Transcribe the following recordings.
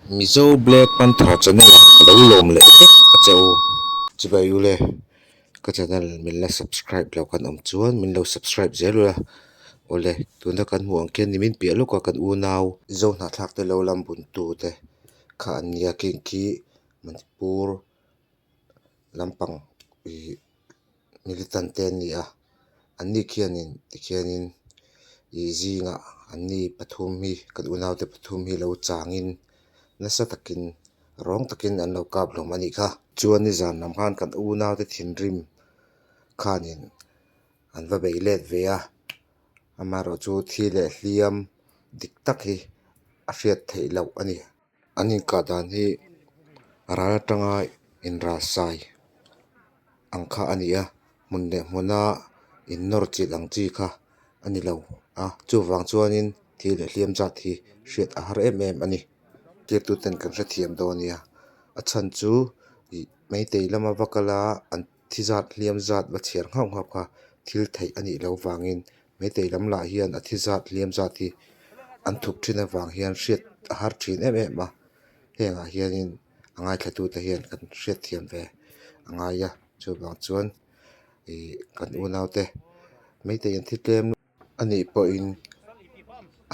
Mizo Black Panther channel ah ka lo lawm leh vek a che u. Chibai u le, ka channel min la subscribe lo kan awm chuan min lo subscribe zel ula. Awle, tuna kan hmuh ang khian nimin piah lawka kan unau Zo hnahthlak te lo lam bun tu te kha an nia khi khi Manipur lampang ih militant te an ni a anni khianin tikhianin ih zingah anni pathum hi kan unaute pathum hi lo changin nasa takin rawng takin an lo kap hlawm a nih kha. Chuan nizan lam khan kan unaute thinrim khanin an va bei let ve a amaherawhchu thi leh hliam dik tak hi a hriat theih loh a ni. An inkah dan hi ral atanga inralsai ang kha a ni a, hmun leh hmuna innawr chilh ang chi kha a ni lo a, chuvang chuanin thil leh hliam zat hi hriat a har em em a ni. Tirtuten kan hrethiam dawn nia, a chhan chu ih meitei lama va kal a an thi zat hliam zat va chhiar nghauh nghauh kha thil theih a nih loh vangin meitei lam lah hian a thi zat hliam zat hi an thup thin avang hian hriat a har thin em em a, hengah hianin a ngaithlatute hian kan hriatthiam ve a ngai a chuvang chuan ih kan unaute meitei an thi tlem a nih pawhin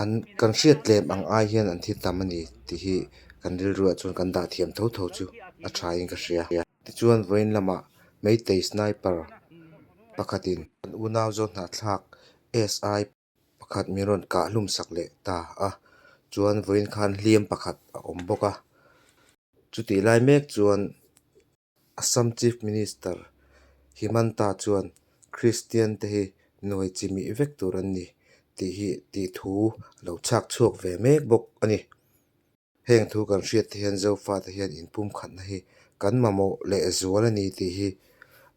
an kan hriat tlem ang ai hian an thi tam a ni tih hi kan rilruah chuan kan dah thiam tho tho chu a tha in ka hria. Tichuan vawiin lamah Meitei sniper pakhatin kan unau zawng hnahthlak SI pakhat min rawn kah hlum sak leh ta a, chuan vawiin khan hliam pakhat a awm bawk a. Chutih lai mek chuan Assam Chief Minister Himanta chuan Kristian te hi nuai chi mih vek tur an ni tih hi tih thu a lo chhak chhuak ve mek bawk a ni. Heng thu kan hriat te hian Zofate hian inpumkhatna hi kan mamawh leh zual a ni tih hi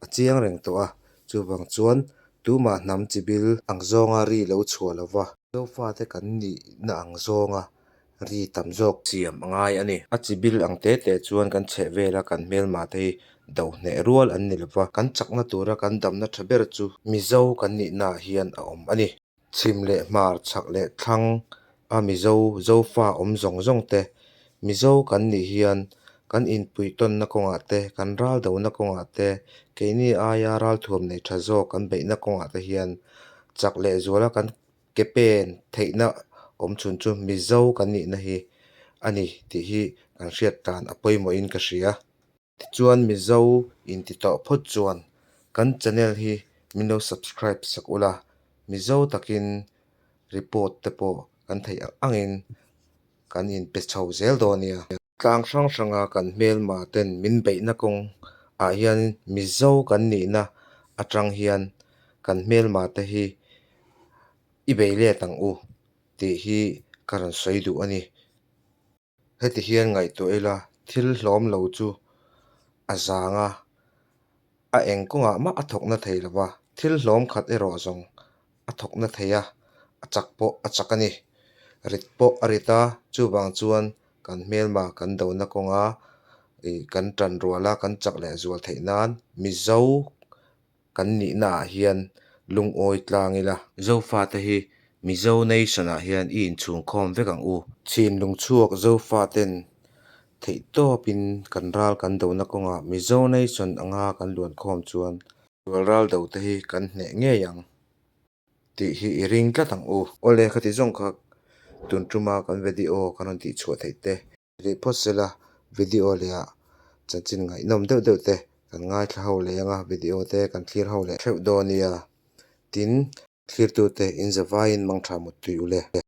a chiang reng tawh a, chuvang chuan tumah hnam chibil ang zawnga ri lo chhuah lova, Zofate kan nihna ang zawnga ri tam zawk siam a ngai a ni. A chibil ang te te chuan kan chheh vela kan hmelma te hi do hneh rual an ni lova, kan chakna tura kan damna tha ber chu Mizo kan nihnaah hian a awm a ni. Chhim leh hmar chhak leh thlang a Mizo Zofa awm zawng zawng te, Mizo kan nih hian kan inpuihtawnna kawngah te, kan raldona kawngah te, keini aia ralthuam nei tha zawk kan beihna kawngah te hian chak leh zuala kan ke pen theihna awm chhun chu Mizo kan nihna hi a ni tih hi kan hriat dan a pawimawhin ka hria. Tichuan Mizo inti tawh phawt chuan kan channel hi min lo subscribe sak ula, Mizo takin report te pawh kan theih ang angin kan inpe chho zel dawn nia. Tlang hrang hranga kan hmelma ten min beihna kawng ah hian Mizo kan nihna atang hian kan hmelma te hi i bei let ang u tih hi ka rawn sawi duh a ni. Heti hian ngaihtuah ila thil hlawm lo chu a zang a, a eng kawngah mah a thawkna thei lo va, thil hlawm khat erawh zawng a thawkna thei a, a chak pawh a chak a ni. Rit pawh a rit a, chuvang chuan kan hmelma kan dona kawnga ih kan tan ruala kan chak leh zual theih nan Mizo Kan nihna ah hian lungawi tlang ila. Zofate hi Mizo Nation ah hian i inchhungkhawm vek ang u. Chhin lungchhuak Zofaten theihtawpin kan ral kan dona kawngah Mizo Nation anga kan luankhawm chuan sual ral do te hi kan hneh ngei ang tih hi i ring tlat ang u. Awle khati zawng kha tun tuma kan video kan rawn tihchhuah theih te. Rih phawt sela video leh ah chanchin ngaihnawm deuh deuh te kan ngaithla ho leh ang a video te kan thlir ho leh theuh dawn nia tin thlirtute in zavaiin mangtha muttui u le.